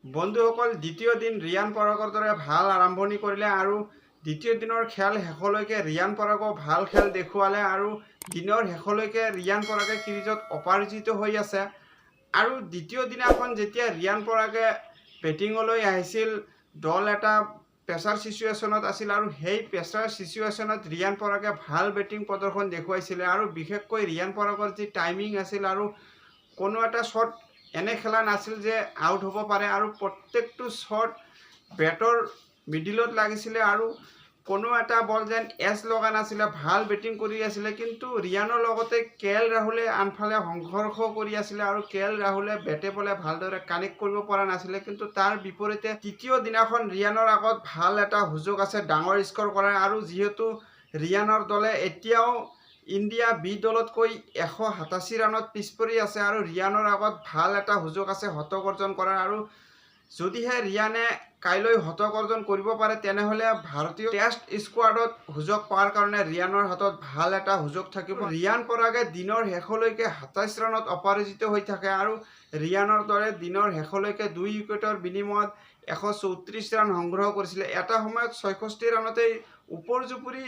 বন্ধুসকল, দ্বিতীয় দিন ৰিয়ান পৰাগৰ দৰে ভাল আৰম্ভণি কৰিলে আৰু দ্বিতীয় দিনৰ খেল শেষলৈকে ৰিয়ান পৰাগো ভাল খেল দেখুৱালে আৰু দিনৰ শেষলৈকে ৰিয়ান পৰাগে ক্ৰিজত অপৰাজিত হৈ আছে। আৰু দ্বিতীয় দিনাখন যেতিয়া ৰিয়ান পৰাগে বেটিঙলৈ আহিছিল, দল এটা প্ৰেছাৰ চিচুৱেশ্যনত আছিল আৰু সেই প্ৰেছাৰ চিচুৱেশ্যনত ৰিয়ান পৰাগে ভাল বেটিং প্ৰদৰ্শন দেখুৱাইছিলে। আৰু বিশেষকৈ ৰিয়ান পৰাগৰ যি টাইমিং আছিল আৰু কোনো এটা শ্বট এনে খেলা নাছিল যে আউট হ'ব পাৰে আৰু প্ৰত্যেকটো শ্বট বেটৰ মিডিলত লাগিছিলে আৰু কোনো এটা বল যেন এজ লগা নাছিলে। ভাল বেটিং কৰি আছিলে, কিন্তু ৰিয়ানৰ লগতে কে এল ৰাহুলে আনফালে সংঘৰ্ষ কৰি আছিলে আৰু কে এল ৰাহুলে বেটে বলে ভালদৰে কানেক্ট কৰিব পৰা নাছিলে। কিন্তু তাৰ বিপৰীতে তৃতীয় দিনাখন ৰিয়ানৰ আগত ভাল এটা সুযোগ আছে ডাঙৰ স্ক'ৰ কৰাৰ। আৰু যিহেতু ৰিয়ানৰ দলে এতিয়াও ইণ্ডিয়া বি দলতকৈ 187 ৰাণত পিছ পৰি আছে আৰু ৰিয়ানৰ আগত ভাল এটা সুযোগ আছে শতক অৰ্জন কৰাৰ। আৰু যদিহে ৰিয়ানে কাইলৈ শতক অৰ্জন কৰিব পাৰে, তেনেহ'লে ভাৰতীয় টেষ্ট স্কোৱাডত সুযোগ পোৱাৰ কাৰণে ৰিয়ানৰ হাতত ভাল এটা সুযোগ থাকিব। ৰিয়ান পৰাগে দিনৰ শেষলৈকে 27 ৰাণত অপৰাজিত হৈ থাকে আৰু ৰিয়ানৰ দৰে দিনৰ শেষলৈকে 2 উইকেটৰ বিনিময়ত 134 ৰাণ সংগ্ৰহ কৰিছিলে। এটা সময়ত 66 ৰাণতেই উপৰ্যুপৰি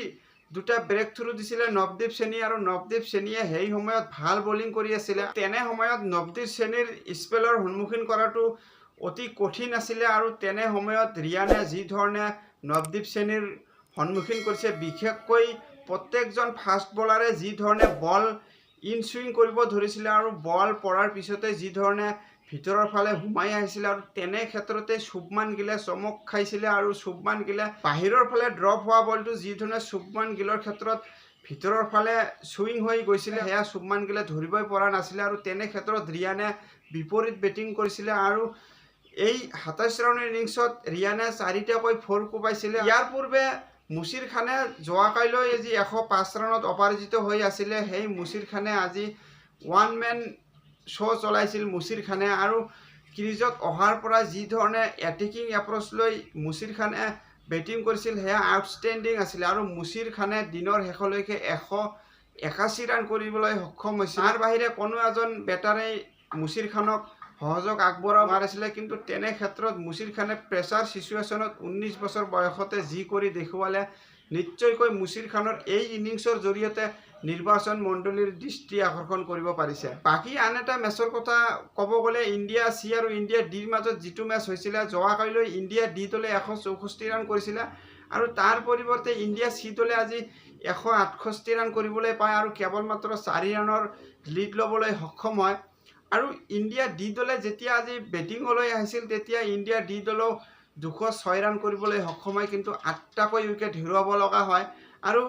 দুটা ব্ৰেক থ্ৰু দিছিলে নৱদীপ চেনী আৰু নৱদীপ চেনীয়ে সেই সময়ত ভাল বলিং কৰি আছিলে। তেনে সময়ত নৱদীপ চেনীৰ স্পেলৰ সন্মুখীন কৰাটো অতি কঠিন আছিলে আৰু তেনে সময়ত ৰিয়ানে যি ধৰণে নৱদীপ চেনীৰ সন্মুখীন কৰিছে, বিশেষকৈ প্ৰত্যেকজন ফাষ্ট বলাৰে যি ধৰণে বল ইন চুইং কৰিব ধৰিছিলে আৰু বল পৰাৰ পিছতে যি ধৰণে ভিতৰৰ ফালে সোমাই আহিছিলে আৰু তেনে ক্ষেত্ৰতে শুভমান গিলে চমক খাইছিলে। আৰু শুভমান গিলে বাহিৰৰ ফালে ড্ৰপ হোৱা বলটো যি ধৰণে শুভমান গিলৰ ক্ষেত্ৰত ভিতৰৰ ফালে চুইং হৈ গৈছিলে, সেয়া শুভমান গিলে ধৰিবই পৰা নাছিলে। আৰু তেনে ক্ষেত্ৰত ৰিয়ানে বিপৰীত বেটিং কৰিছিলে আৰু এই 27 ৰাণৰ ইনিংছত ৰিয়ানে চাৰিটাকৈ ফ'ৰ কোবাইছিলে। ইয়াৰ পূৰ্বে মুছিৰ খানে যোৱাকাইলৈ যি 105 ৰাণত অপৰাজিত হৈ আছিলে, সেই মুছিৰ খানে আজি ওৱান মেন শ্ব' চলাইছিল মুছিৰ খানে। আৰু ক্ৰিজত অহাৰ পৰা যি ধৰণে এটেকিং এপ্ৰ'চ লৈ মুছিৰ খানে বেটিং কৰিছিল, সেয়া আউটষ্টেণ্ডিং আছিলে। আৰু মুছিৰ খানে দিনৰ শেষলৈকে 181 ৰাণ কৰিবলৈ সক্ষম হৈছিল। তাৰ বাহিৰে কোনো এজন বেটাৰেই মুছিৰ খানক সহযোগ আগবঢ়াব নোৱাৰিছিলে। কিন্তু তেনে ক্ষেত্ৰত মুছিৰ খানে প্ৰেছাৰ চিচুৱেশ্যনত 19 বছৰ বয়সতে যি কৰি দেখুৱালে, নিশ্চয়কৈ মুছিৰ খানৰ এই ইনিংছৰ জৰিয়তে নিৰ্বাচন মণ্ডলীৰ দৃষ্টি আকৰ্ষণ কৰিব পাৰিছে। বাকী আন এটা মেচৰ কথা ক'ব গ'লে ইণ্ডিয়া চি আৰু ইণ্ডিয়া ডিৰ মাজত যিটো মেচ হৈছিলে যোৱাকালিলৈ, ইণ্ডিয়া ডি দলে 164 ৰাণ কৰিছিলে আৰু তাৰ পৰিৱৰ্তে ইণ্ডিয়া চি দলে আজি 168 ৰাণ কৰিবলৈ পায় আৰু কেৱল মাত্ৰ 4 ৰাণৰ লিড ল'বলৈ সক্ষম হয়। আৰু ইণ্ডিয়া ডি দলে যেতিয়া আজি বেটিঙলৈ আহিছিল, তেতিয়া ইণ্ডিয়া ডি দলেও 206 ৰাণ কৰিবলৈ সক্ষম হয়, কিন্তু আঠটাকৈ উইকেট হেৰুৱাব লগা হয়। আৰু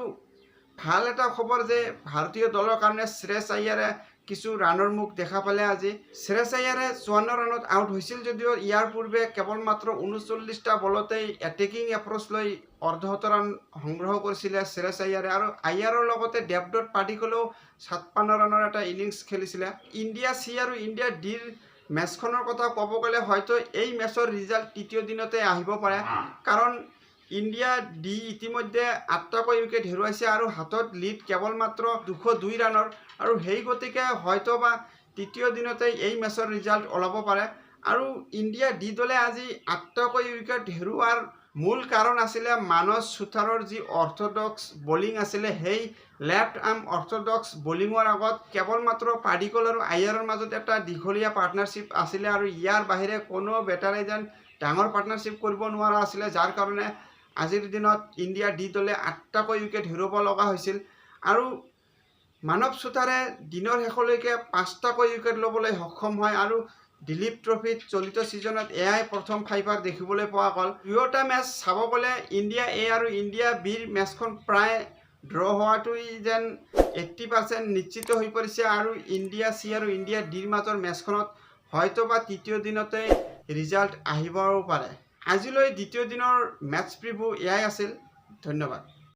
ভাল এটা খবৰ যে ভাৰতীয় দলৰ কাৰণে শ্ৰেয়ছ আয়াৰে কিছু ৰাণৰ মুখ দেখা পালে আজি। শ্ৰেয়ছ আয়াৰে 54 ৰাণত আউট হৈছিল যদিও ইয়াৰ পূৰ্বে কেৱল মাত্ৰ 39টা বলতেই এটেকিং এপ্ৰ'চ লৈ অৰ্ধশত ৰাণ সংগ্ৰহ কৰিছিলে শ্ৰেয়ছ আয়াৰে। আৰু আয়াৰৰ লগতে দেৱদত্ত পাডিকলেও 56 ৰাণৰ এটা ইনিংছ খেলিছিলে। ইণ্ডিয়া চি আৰু ইণ্ডিয়া ডিৰ মেচখনৰ কথা ক'ব গ'লে হয়তো এই মেচৰ ৰিজাল্ট তৃতীয় দিনতে আহিব পাৰে, কাৰণ ইণ্ডিয়া ডি ইতিমধ্যে আঠটাকৈ উইকেট হেৰুৱাইছে আৰু হাতত লিড কেৱল মাত্ৰ 202 ৰাণৰ। আৰু সেই গতিকে হয়তো বা তৃতীয় দিনতে এই মেচৰ ৰিজাল্ট ওলাব পাৰে। আৰু ইণ্ডিয়া ডি দলে আজি আঠটাকৈ উইকেট হেৰুৱাৰ মূল কাৰণ আছিলে মানৱ সুথাৰৰ যি অৰ্থডক্স বলিং আছিলে। সেই লেফ্ট আৰ্ম অৰ্থডক্স বলিঙৰ আগত কেৱল মাত্ৰ পাডিকল আৰু আয়াৰৰ মাজত এটা দীঘলীয়া পাৰ্টনাৰশ্বিপ আছিলে আৰু ইয়াৰ বাহিৰে কোনো বেটাৰে যেন ডাঙৰ পাৰ্টনাৰশ্বিপ কৰিব নোৱাৰা আছিলে, যাৰ কাৰণে আজিৰ দিনত ইণ্ডিয়া ডি দলে আঠটাকৈ উইকেট হেৰুৱাব লগা হৈছিল। আৰু মানৱ সুথাৰে দিনৰ শেষলৈকে পাঁচটাকৈ উইকেট ল'বলৈ সক্ষম হয় আৰু দিলীপ ট্ৰফীত চলিত ছিজনত এয়াই প্ৰথম ফাইফাৰ দেখিবলৈ পোৱা গ'ল। দুয়োটা মেচ চাব গ'লে ইণ্ডিয়া এ আৰু ইণ্ডিয়া বিৰ মেচখন প্ৰায় ড্ৰ হোৱাটোৱেই যেন 80% নিশ্চিত হৈ পৰিছে আৰু ইণ্ডিয়া চি আৰু ইণ্ডিয়া ডিৰ মাজৰ মেচখনত হয়তো বা তৃতীয় দিনতে ৰিজাল্ট আহিবও পাৰে। আজিলৈ দ্বিতীয় দিনৰ মেচ প্ৰিভিউ এয়াই আছিল। ধন্যবাদ।